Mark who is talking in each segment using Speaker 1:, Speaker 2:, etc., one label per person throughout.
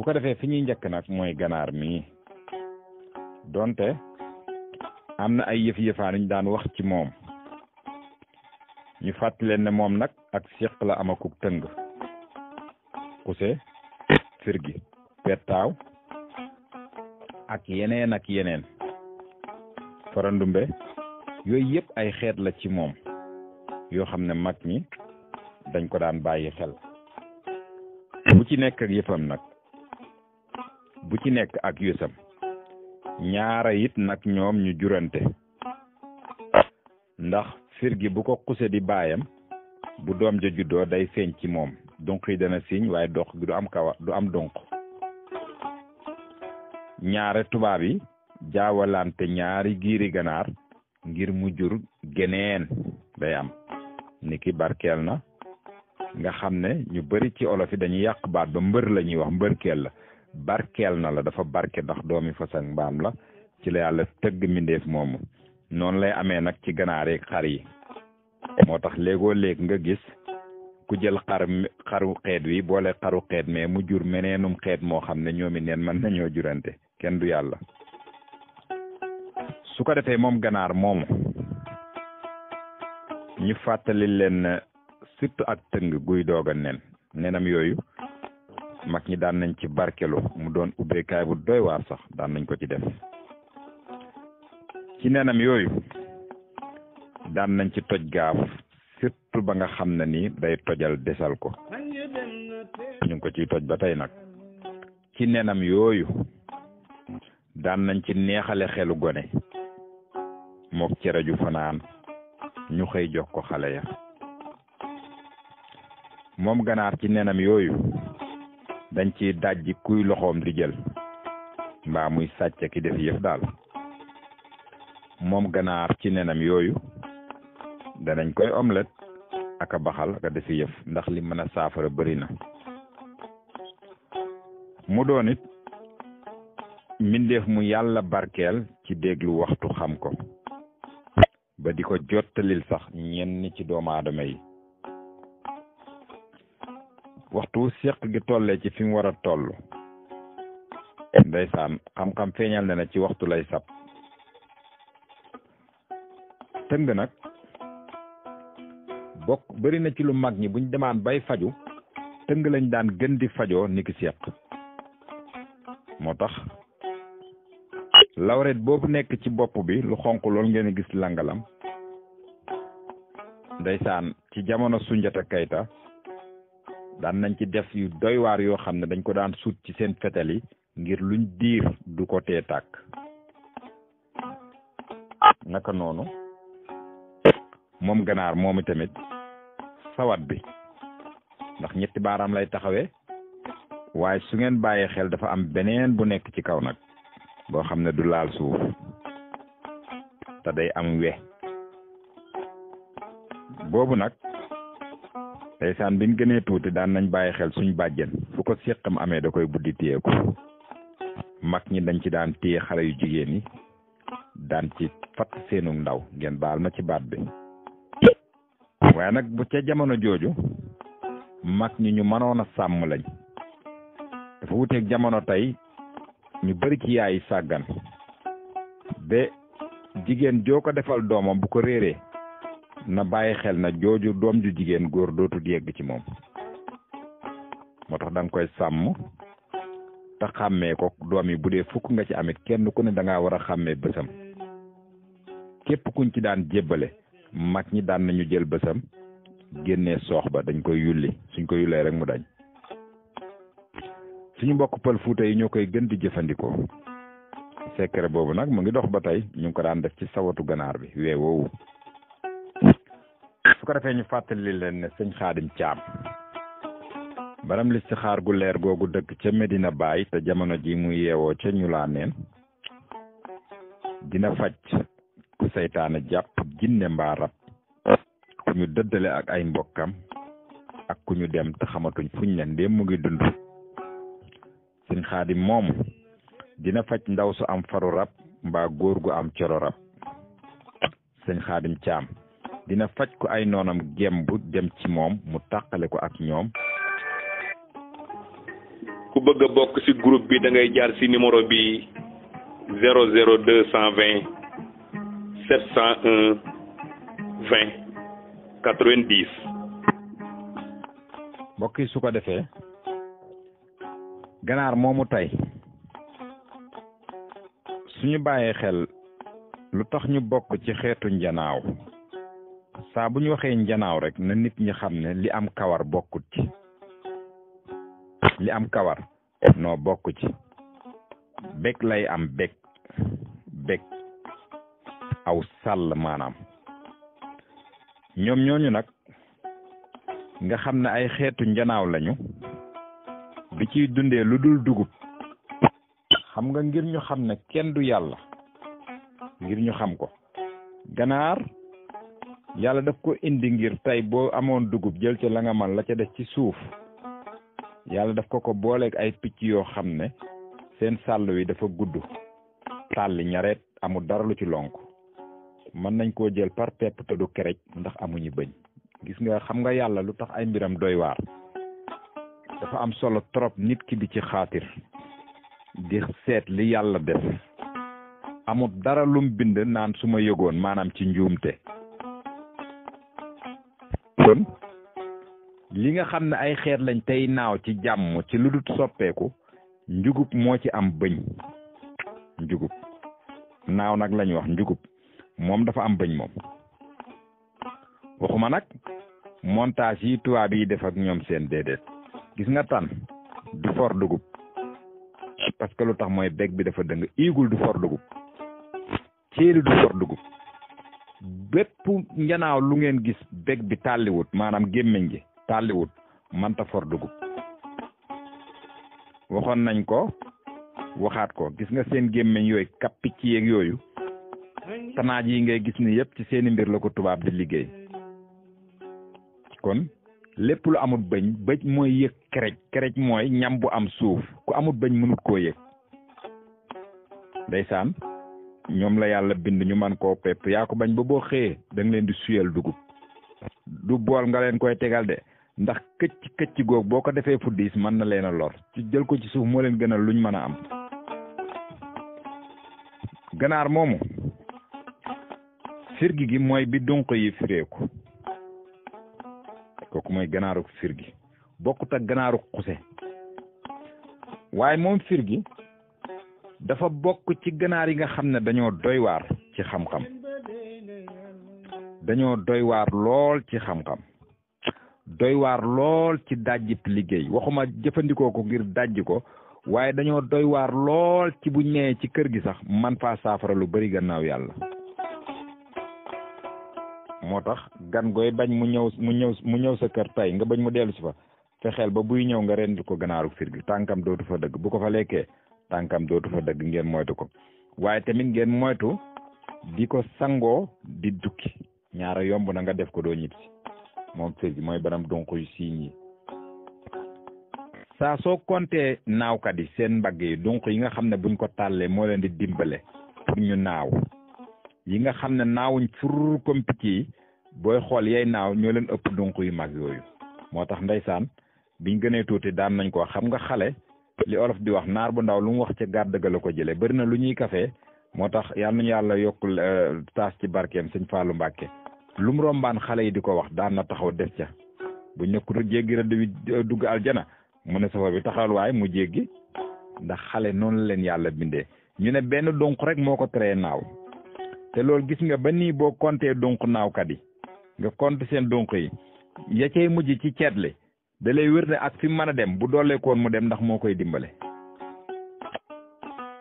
Speaker 1: ko defee fi ñuy njëkk nag mooy ganaar mii donte am na ay yëf-yëfaan yu ñu daan wax ci moom ñu fàttali leen ne moom nag ak séq la amakuk tëng kuse firgi pettaaw ak yeneen farandumbe yooyu yëpp ay xeet la ci moom yoo xam ne mag ñi dañ ko daan bàyyi xel bu ci nekk ak yëfam nag bu ci nekk ak yësam ñaara it nag ñoom ñu jurante ndax firgi bu ko xuse di baayam bu doom ja juddoo day feeñ ci moom donk yi dana siiñ waaye dox gi du am donk ñaare tubaab yi jaawalante ñaari giiri ganaar ngir mu jur geneen day am niki barkeel na nga xam ne ñu bari ci olof yi dañuy yàq baat ba mbër la ñuy wax mbërkeel la barkeel na la dafa barke ndax doomi fas ak mbaam la ci la yàlla tëgg mbindeef moomu noonu lay amee nag ci ganaar yi xar yi moo tax léegoo léeg nga gis ku jël xaru xeet wi boole xaru xeet mais mu jur meneenum xeet moo xam ne ñoomi neen mën nañoo jurante kenn du yàlla su ko defee moom ganaar moomu ñu fàttali leen surtout ak tëng guy doog a nenam yooyu mag ñi daan nañ ci barkelu mu doon ubbeekaay bu doy waar sax daan nañ ko ci def ci nenam yooyu daan nañ ci toj gaaf surtout ba nga xam ne ni day tojal desal ko ñu ngi ko ciy toj ba tey nag ci nenam yooyu daan nañ ci neexale xelu gone mook cere ju fanaan ñu xëy jox ko xale ya moom ganaar ci nenam yooyu dañ ciy dajji kuy loxoom di jël mbaa muy sàcc ki def yëf daal moom ganaar ci nenam yooyu danañ koy omelette ak a baxal ak a def yëf ndax li mën a saafara bëri na mu doon it mbindeef mu yàlla barkeel ci déglu waxtu xam ko ba di ko jottalil sax ñenn ci doomu aadama yi waxtu séq gi tollee ci fi mu war a toll ndeysaan xam-xam feeñal na ne ci waxtu lay sab tëng nag bokk bëri na ci lu mag ñi buñ demaan bay faju tëng lañ daan gën di fajoo niki séq moo tax lawret boobu nekk ci bopp bi lu xonq loolu ngeen gis langalam ndeysaan ci jamono Sunjata Kayta daan nañ ci def yu doy waar yoo xam ne dañ ko daan sut ci seen fetel yi ngir luñ diir du ko tee tàkk naka noonu moom ganaar moomi tamit sawat bi ndax ñetti baaraam lay taxawee waaye su ngeen bàyyee xel dafa am beneen bu nekk ci kaw nag boo xam ne du laal suuf te day am we boobu nag ndeysaan biñ gënee tuuti daan nañ bàyyi xel suñ bàjjen fu ko séqam amee da koy buddi téye ko mag ñi dañ ci daan téye xale yu jigéen yi daan ci fatt seenu ndaw ngeen baal ma ci baat bi waaye nag bu ca jamono jooju mag ñi ñu mënoon a sàmm lañ dafa wuteeg jamono tey ñu bari ci yaay sàggan ba jigéen joo ko defal doomam bu ko réeree na bàyyi xel na jooju doom ju jigéen góor dootul yegg ci moom moo tax da nga koy sàmm te xàmmee ko doom yi bu dee fukk nga ci amit kenn ku ne da ngaa war a xàmmee bësam képp kuñ ci daan jébbale mag ñi daan nañu jël bësam génnee soox ba dañ koy yulli suñ ko yullee rek mu dañ suñu mbokk pël fuuta yi ñoo koy gën di jëfandikoo secret boobu nag mu ngi dox ba tey ñu ngi ko daan def ci sawatu ganaar bi wee woowu su ko defee ñu fàttali leen ne sëñ Xaadim Caam baram li ci xaar gu leer googu dëkk ca Medina Baay te jamono ji mu yeewoo ca ñu laa neen dina faj ku seytaane jàpp jinne mbaa rab ku ñu dëddale ak ay mbokkam ak ku ñu dem te xamatuñ fuñ ne ndéem mu ngi dund sëñ Xaadim moomu dina faj ndaw su am faru rab mbaa góor gu am coro rab sëñ Xaadim Caam dina faj ko ay noonam gembu dem ci moom mu tàqale ko ak ñoom
Speaker 2: ku bëgg a bokk ci groupe bi da ngay jaar ci numéro bi 00220 701 20 90.
Speaker 1: mbokk yi su ko defee ganaar moomu tey suñu bàyyee xel lu tax ñu bokk ci xeetu njanaaw saa bu ñu waxee njanaaw rek na nit ñi xam ne li am kawar bokkut ci li am kawar noo bokk ci bég lay am bég aw sàll maanaam ñoom ñooñu nag nga xam ne ay xeetu njanaaw lañu bi ciy dundee lu dul dugub xam nga ngir ñu xam ne kenn du yàlla ngir ñu xam ko ganaar yàlla daf ko indi ngir tey boo amoon dugub jël ca la nga man la ca des ci suuf yàlla daf ko booleeg ay picc yoo xam ne seen sàll wi dafa gudd tàlli ñareet amul dara lu ci lonk mën nañ koo jël par pepp te du kerej ndax amuñu bëñ gis nga xam nga yàlla lu tax ay mbiram doy waar dafa am solo trop nit ki di ci xaatir di seet li yàlla def amul dara lum bind naan su ma yëgoon maanaam ci njuumte kon li nga xam ne ay xeet lañ tey naaw ci jàmm ci lu dul soppeeku njugub moo ci am bëñ njugub naaw nag lañ wax njugub moom dafa am bëñ moom waxuma nag montage yi tubaab yi def ak ñoom seen déedéet gis nga tan du for dugub parce que lu tax mooy bég bi dafa dëng iigul du for dugub ceeli du for dugub bépp njanaaw lu ngeen gis bég bi tàlliwut maanaam gémmiñ gi tàlliwut mënta for dugub waxoon nañ ko waxaat ko gis nga seen gémmiñ yooyu kappi ci yeeg yooyu tanaaj yi ngay gis ni yëpp ci seeni mbir la ko tubaab di liggéey kon lépp lu amul bëñ mooy yëg kerej mooy ñam bu am suuf ku amul bëñ mënut koo yëg ndeysaan ñoom la yàlla bind ñu man koo pepp yaa ko bañ ba boo xëyee da nga leen di suyal dugub du bool nga leen koy tegal de ndax këcc goog boo ko defee fu diis mën na leen a lor ci jël ko ci suuf moo leen gënal luñ mën a am ganaar moomu firgi gi mooy bi dunq yi fireeku kooku mooy ganaaru firgi bokkut ak ganaaru xuse waaye moom firgi dafa bokk ci ganaar yi nga xam ne dañoo doy waar ci xam-xam dañoo doy waar lool ci xam-xam doy waar lool ci dajjib liggéey waxuma jëfandikoo ko ngir dajji ko waaye dañoo doy waar lool ci bu ñëwee ci kër gi sax man faa saafara lu bari gannaaw yàlla moo tax gan gooy bañ mu ñëw sa kër tey nga bañ mu dellu si fa fexeel ba buy ñëw nga rendil ko ganaaru firgi tànkam dootu fa dëgg bu ko fa lekkee tànkam dootu fa dëgg ngeen moytu ko waaye tamit ngeen moytu di ko sangoo di dukki ñaara yomb na nga def ko doo ñibbisi moom firgi mooy banam donc yu siiñ yi saa soo compter naawkat yi seen mbagg yi donc yi nga xam ne buñ ko tàllee moo leen di dimbale pour ñu naaw yi nga xam ne naawuñ fur comme picc yi booy xool yay naaw ñoo leen ëpp donc yu mag yooyu moo tax ndeysaan biñ gënee tuuti daan nañ ko xam nga xale li olof di wax naar bu ndaw lu mu wax ca gàdd ga la ko jëlee bari na lu ñuy kafee moo tax yal nañu yàlla yokkul taas ci barkeem sëñ Fallou Mbacke lu mu rombaan xale yi di ko wax daan na taxaw def ca bu ñëkkutu jéggi rëdd wi dugg aljana mu ne safar bi taxawal waaye mu jéggi ndax xale noonu la leen yàlla bindee ñu ne benn donc rek moo ko teree naaw te loolu gis nga ba nii boo compter donc naawkat yi nga compter seen donc yi ya cay mujj ci ceetle da lay wér ne ak fi mu mën a dem bu dooleekoon mu dem ndax moo koy dimbale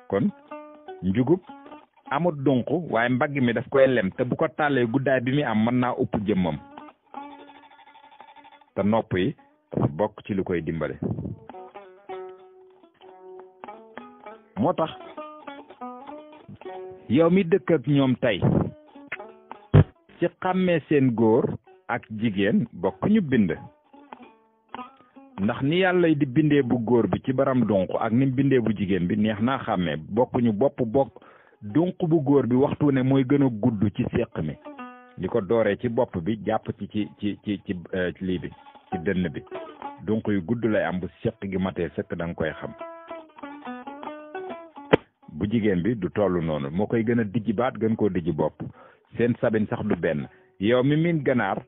Speaker 1: kon njugub amut donc waaye mbagg mi daf koy lem te bu ko tàllee guddaay bi muy am mën naa upp jëmmam te nopp yi dafa bokk ci lu koy dimbale moo tax yow mi dëkk ak ñoom tey ci xàmmee seen góor ak jigéen bokk ñu bind ndax ni yàlla di bindee bu góor bi ci baram donk ak ni bindee bu jigéen bi neex naa xàmmee bokkuñu bokk donk bu góor bi waxtu ne mooy gën a gudd ci séq mi li ko dooree ci bopp bi jàpp ci lii bi ci dënn bi dunq yu gudd lay am bu seq gi matee sëkk da nga koy xam bu jigéen bi du toll noonu moo koy gën a dijji baat gën koo dijji bopp seen sabin sax du benn yow mi miin ganaar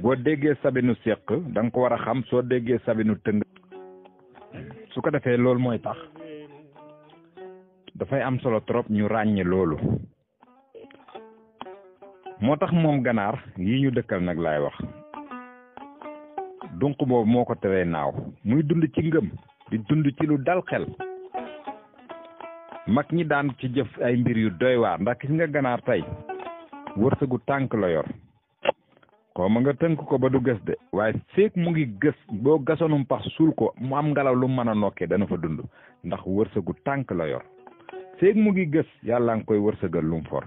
Speaker 1: boo déggee sabinu seq da nga ko war a xam soo déggee sabinu tëng su ko defee loolu mooy tax dafay am solo trop ñu ràññe loolu moo tax moom ganaar yi ñu dëkkal nag laay wax dunq boobu moo ko teree naaw muy dund ci ngëm di dund ci lu dal xel mag ñi daan ci jëf ay mbir yu doy waar ndax gis nga ganaar tey wërsëgu tànk la yor xaw ma nga tënk ko ba du gës de waaye feek mu ngi gës boo gasoonum pax suul ko mu am ngelaw lu mën a nokkee dana fa dund ndax wërsëgu tànk la yor feek mu ngi gës yàlla nga koy wërsëgal lum for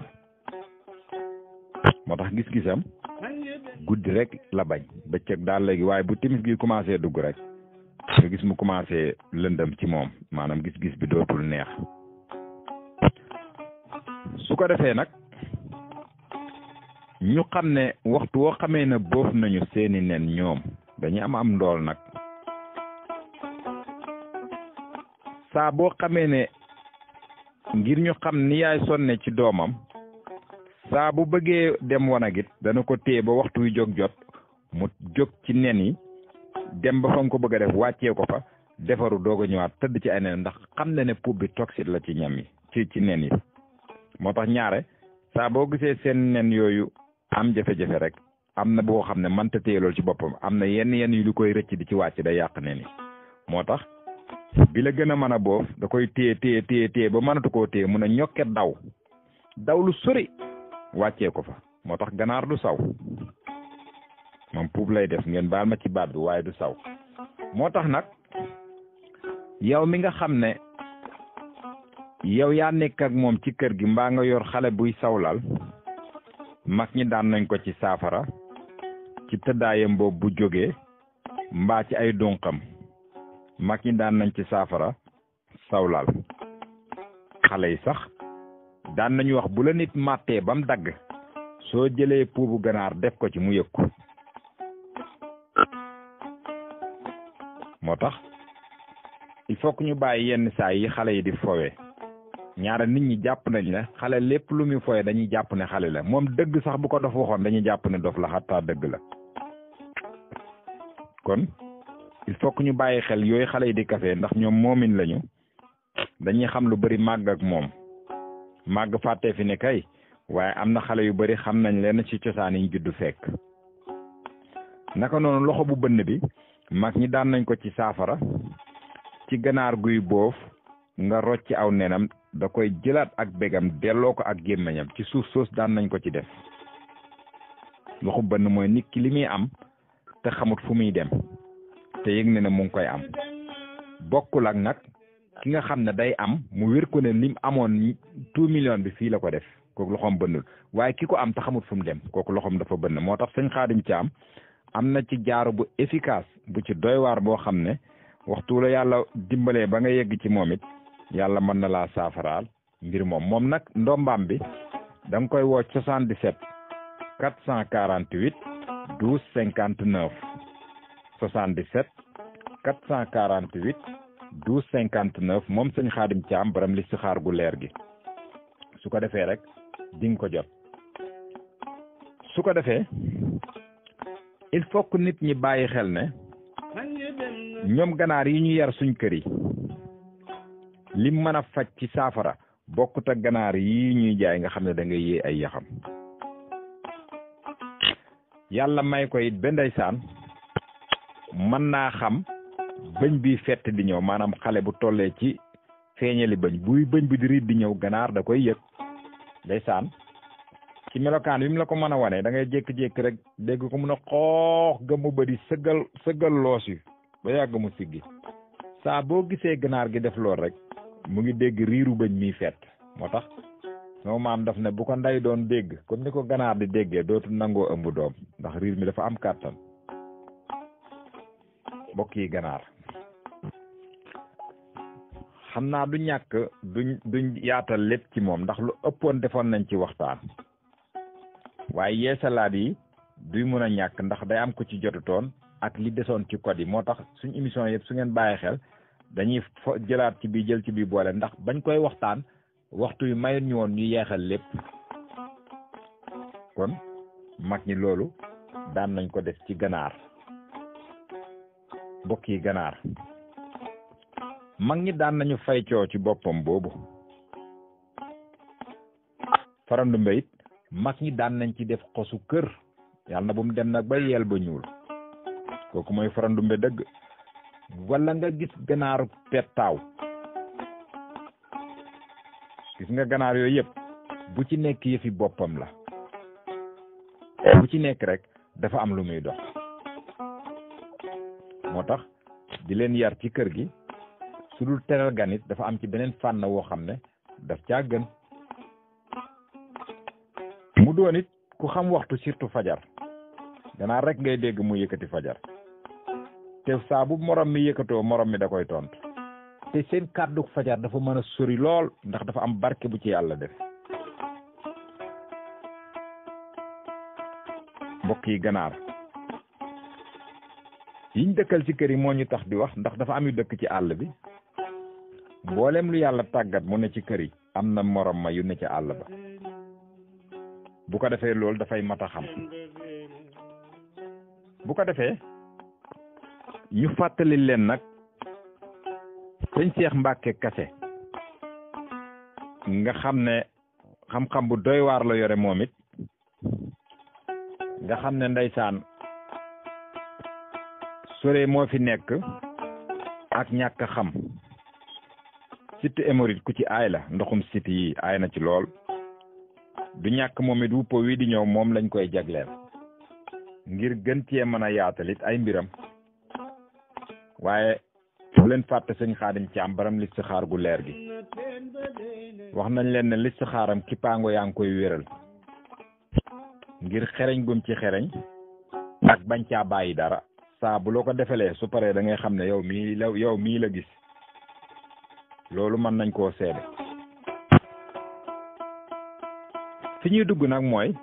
Speaker 1: moo tax gis-gisam guddi rek la bañ bëccëg daal léegi waaye bu timis gi commencé dugg rek nga gis mu commencé lëndëm ci moom maanaam gis-gis bi dootul neex su ko defee nag ñu xam ne waxtu woo xamee ne boof nañu seeni nen ñoom dañuy am ndool nag saa boo xamee ne ngir ñu xam ni yaay sonne ci doomam saa bu bëggee dem wanag it dana ko téye ba waxtu wi jóg jot mu jóg ci nen yi dem ba fa nga ko bëgg a def wàccee ko fa defaru doog a ñëwaat tëdd ci ay nen ndax xam na ne pub bi toxique la ci ñam yi ci nen yi moo tax ñaare saa boo gisee seen nen yooyu am jafe-jafe rek am na boo xam ne mënta téye loolu ci boppam am na yenn yu lu koy rëcc di ci wàcc day yàq nen yi moo tax bi la gën a mën a boof da koy téye ba mënatu koo téye mun a ñokket daw lu sori wàccee ko fa moo tax ganaar du saw moom puub lay def ngeen baal ma ci baat bi waaye du saw moo tax nag yow mi nga xam ne yow yaa nekk ak moom ci kër gi mbaa nga yor xale buy sawlal mag ñi daan nañ ko ci saafara ci tëddaayam boobu bu jógee mbaa ci ay dunqam mag ñi daan nañ ci saafara sawlal xale yi sax daan nañu wax bu la nit màttee ba mu dagg soo jëlee puubu ganaar def ko ci mu yëg ko moo tax il faut que ñu bàyyi yenn saa yi xale yi di fowe ñaara nit ñi jàpp nañ ne xale lépp lu muy fowe dañuy jàpp ne xale la moom dëgg sax bu ko dof waxoon dañuy jàpp ne dof la xattaa dëgg la kon il faut que ñu bàyyi xel yooyu xale yi di kafe ndax ñoom moomin lañu dañuy xam lu bari màgg ak moom màgg fàttee fi ne kay waaye am na xale yu bari xam nañ leen ci cosaan yi ñu juddu fekk naka noonu loxo bu bënn bi mag ñi daan nañ ko ci saafara ci ganaar guy boof nga rocci aw nenam da koy jëlaat ak begam delloo ko ak gémmiñam ci suuf soos daan nañ ko ci def loxo bënn mooy nit ki li muy am te xamut fu muy dem te yëg ne mu ngi koy am bokkul ak nag ki nga xam ne day am mu wér ko ne lim amoon 2 millions bi fii la ko def kooku loxoom bënnul waaye ki ko am te xamut fu mu dem kooku loxoom dafa bënn moo tax sëñ Xaadim Caam am na ci jaaro bu efficace bu ci doy waar boo xam ne waxtu la yàlla dimbalee ba nga yegg ci moom it yàlla mën na laa saafaraal mbir moom nag ndombaam bi da nga koy woo 77 448 12 59 77 448 12 59 moom sëñ Xaadim Caam baram li si xaar gu leer gi su ko defee rek di nga ko jot su ko defee il faut que nit ñi bàyyi xel ne ñoom ganaar yi ñu yar suñ kër yi lim mën a faj ci saafara bokkut ak ganaar yi ñuy jaay nga xam ne da ngay yee ay yaxam yàlla may ko it ba ndeysaan mën naa xam bëñ bi fett di ñëw maanaam xale bu tollee ci feeñali bëñ bëñ bi di riit di ñëw ganaar da koy yëg ndeysaan ci melokaan bi mu la ko mën a wane da ngay jékki-jékki rek dégg ko mun a xoox gëmmu bëri sëggal loos yi ba yàgg mu siggi saa boo gisee ganaar gi def lool rek mu ngi dégg riiru bëñ mi fett moo tax sama maam daf ne bu ko nday doon dégg comme ni ko ganaar di déggee dootu nangoo ëmb doom ndax riir mi dafa am kàttan mbokk yi ganaar xam naa du ñàkk duñ yaatal lépp ci moom ndax lu ëppoon defoon nañ ci waxtaan waaye yeesalaat yi duy mën a ñàkk ndax day am ko ci jotutoon ak li desoon ci code yi moo tax suñ émission yëpp su ngeen bàyyi xel dañuy jëlaat ci bii jël ci bii boole ndax bañ koy waxtaan waxtu yu mayut ñu woon ñu yeexal lépp kon mag ñi loolu daan nañ ko def ci ganaar mbokk yi ganaar mag ñi daan nañu fay coo ci boppam boobu farandumbe it mag ñi daan nañ ci def xosu kër yàlla na bu mu dem nag ba yeel ba ñuul kooku mooy farandumbe dëgg wala nga gis ganaaru pettaaw gis nga ganaar yooyu yëpp bu ci nekk yëfi boppam la bu ci nekk rek dafa am lu muy dox moo tax di leen yar ci kër gi su dul teral gan it dafa am ci beneen fànn woo xam ne daf caa gën mu doon it ku xam waxtu surtout fajar ganaar rek ngay dégg mu yëkkati fajar te saa bu morom mi yëkkatoo morom mi da koy tontu te seen kàddu fajar dafa mën a sori lool ndax dafa am barke bu ci yàlla def mbokk yi ganaar yiñ dëkkal ci kër yi moo ñu tax di wax ndax dafa am yu dëkk ci àll bi mboolem lu yàlla tàggat mu ne ci kër yi am na morom ma yu ne ci àll ba bu ko defee loolu dafay mat a xam bu ko defee ñu fàttali leen nag sëñ Seex Mbàkke Kase nga xam ne xam-xam bu doy waar la yore moom it nga xam ne ndeysaan sore moo fi nekk ak ñàkk a xam site hémorroïde ku ci aay la ndoxum site yi aay na ci lool du ñàkk moom it wuppo wi di ñëw moom lañ koy jagleel ngir gën cee mën a yaatalit ay mbiram waaye bu leen fàtte sëñ Xaadim Caam baram listixaar gu leer gi wax nañ leen ne listixaaram kippaango yaa ngi koy wéral ngir xereñ gum ci xereñ ak bañ caa bàyyi dara saa bu loo ko defalee su paree da ngay xam ne yow mii la gis loolu mën nañ koo seede fi ñuy dugg nag mooy